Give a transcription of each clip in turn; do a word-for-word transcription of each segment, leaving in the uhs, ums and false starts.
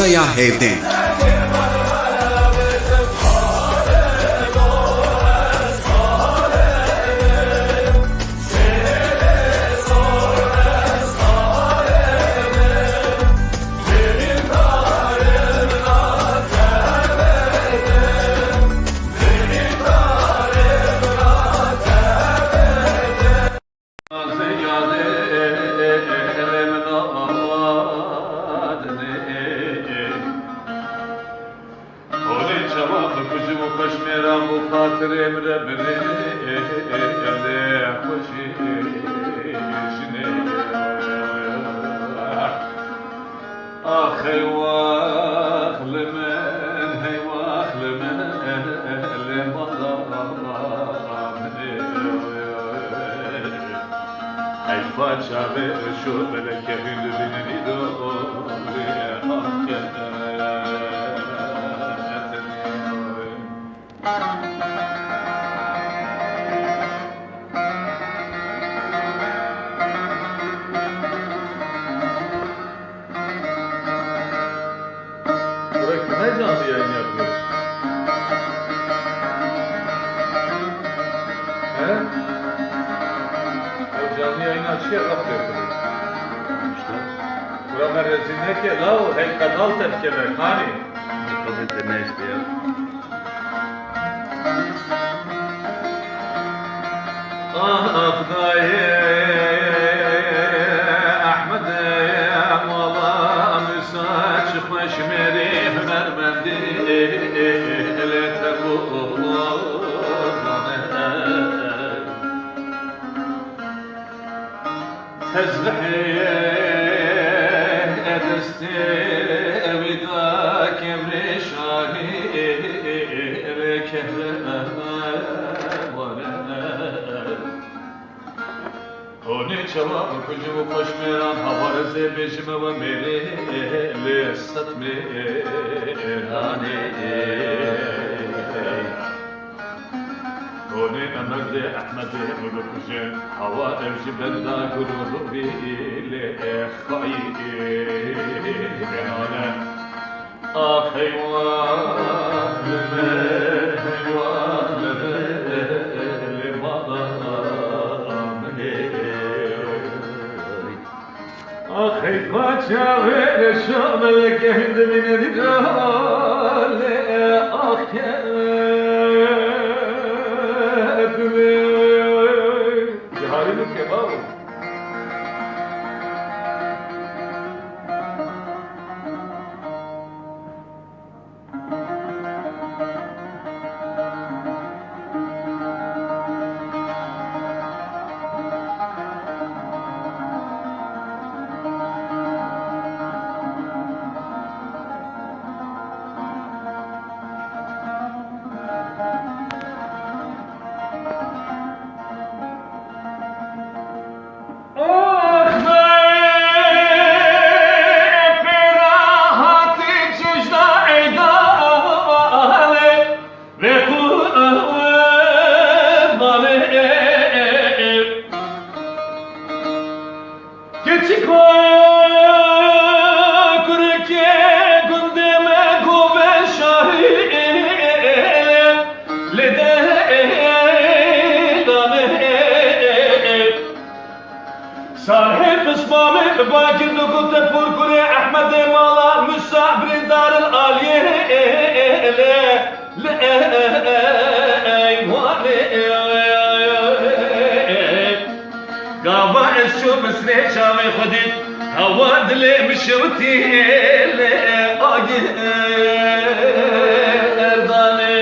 ya hevdên. Holê çawa bikujim û xweş mêran bû, xatirê min re birê, lê xweşî jinê. Ax hey wax li min, hey wax li min, lê mala min ê. Heyfa çavê şo beleke hûn dibînin îro lê aqet. Burada kime canlı yayın yapıyor? He? Ya canlı yayın açıyor, laf yapıyor. İşte. Bura me rezil neke, la o hey kanal terk eder, hani? Tabii de ne işte ya. Ah, ah, dayê Ehmed, mala Musa, çi xweş mêrê hunermendî, lê te bû Tezbihê destê wî da kevrê şahî rê kehre ware. Honê çawa bikujim û xweş mêran, hawa ez ê bêjim ew e mêrê lê sed mêranê. Honê Emerdê Ehmedê min bikuje, hawa ev ji benda gurûrû bî lê xayî bênane. Ax heywan li min, heywan li min, lê mala min ê. Ax heyfa çavê şameleke hindimîne dîrale, ax ke-, Ciharî min kebab. Ax, pê rahatî cejna eyda vê qurbanê. Keçik kurikê gundê me govê şahî lê de Sahib Îslamê bi bagir dikute pûrkurê Ehmedê mala Musa birîndar in aliyê lê li eywanê. Gava ez çûm Misrê çavê xwe dît, hewa dilê min şewitî lê agir danê.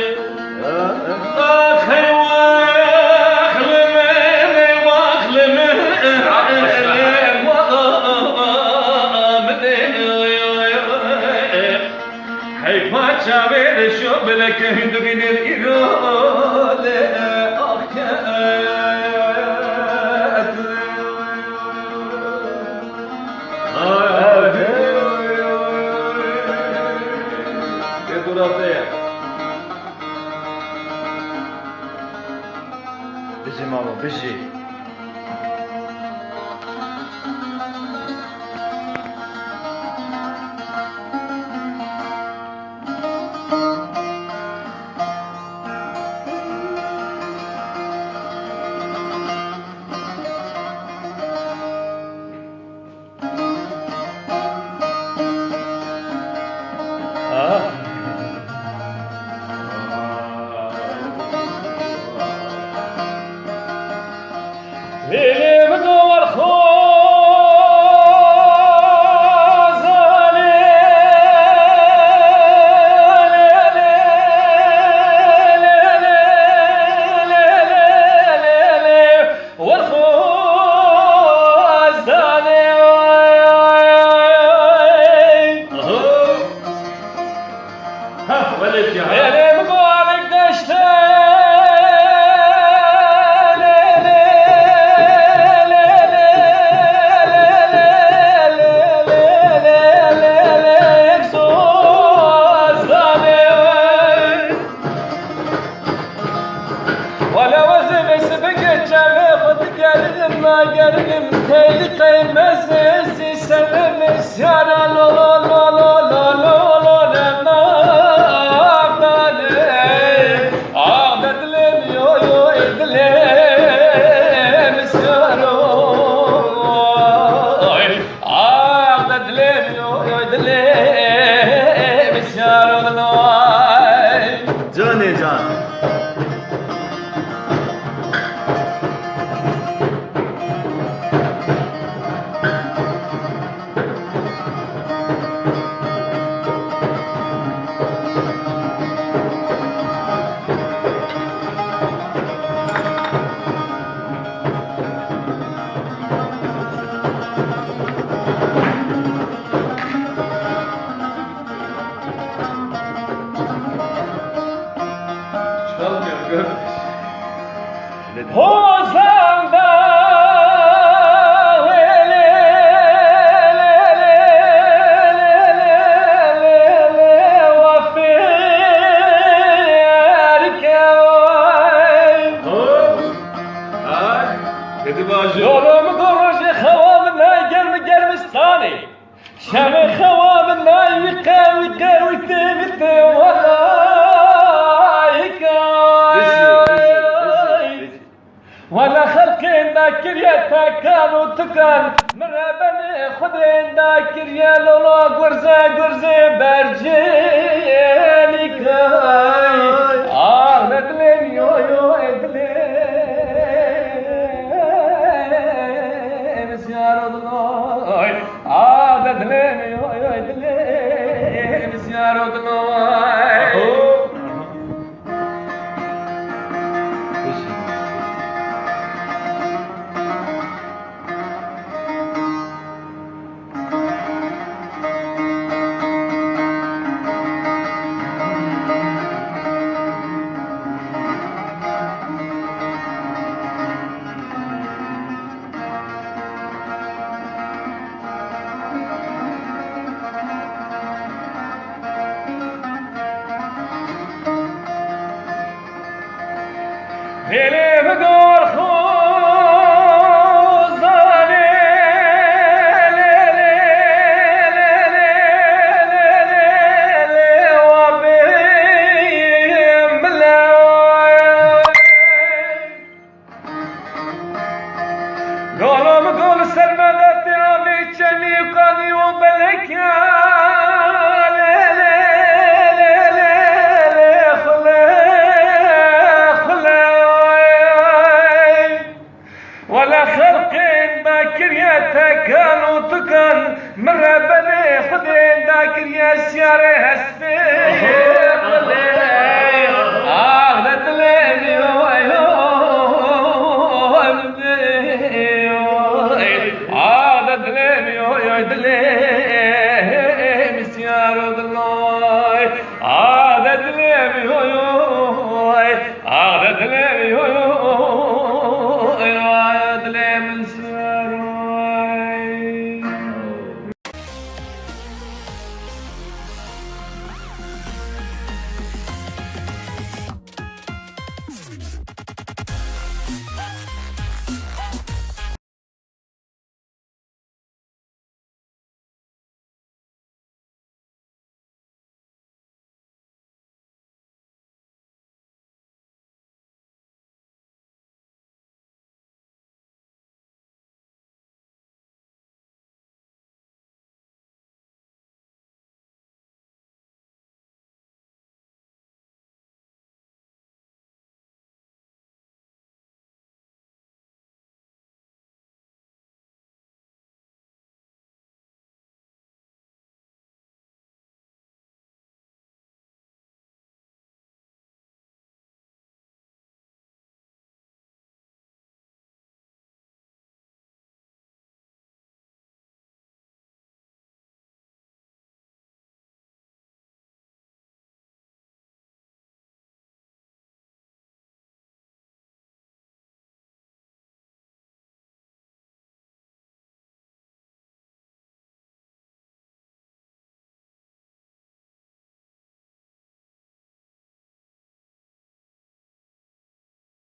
Ax hey wax li min, ey wax li min, ey wax li min. Heyfa çavê reşo beleke hûn dibînin îro lê ax ke-, Ay, ay, ay. Tê dora te ye. Bijî mamo, bijî. Teyli qeymez zî selim isyara lo lo lo lo lo lo lo lo lo. Ah, da dilê min yo yo, ê dilê min isyaro. Ah, da dilê min yo yo, ê dilê min isyaro. Canê can. Hozan da wele, le, le, le, le, le, le, wafir keway. Ay, dedi bacı. Yolum duruşu havam ne germi germistanı. Şevê xewa min nayê wî qe, wî qe, wî tê, wî tê, welay kay. Bijî, bijî, bijî, bijî. Wela xelqên da kiriye tekan û tukan, min rebenê xwedên da kiriye lolo gurze, gurze bercênî kay. Ah, ne dilê min yo, yo, ê dilê min isyaro dilo. Ah, de dilê min, oy, oy, dilê min, isyaro dilo, oy. Hêlê bidor xozanê, lê, lê, lê, wa bêm bila. Golo min gol ser me de tê avê çemî û kanî û belekya. Lê, lê, lê, lê, lê, xule, xule, oy. Wela xelqên da kiriye tekan û tukan, min rebenê xwedên da kiriye siyarê hestê.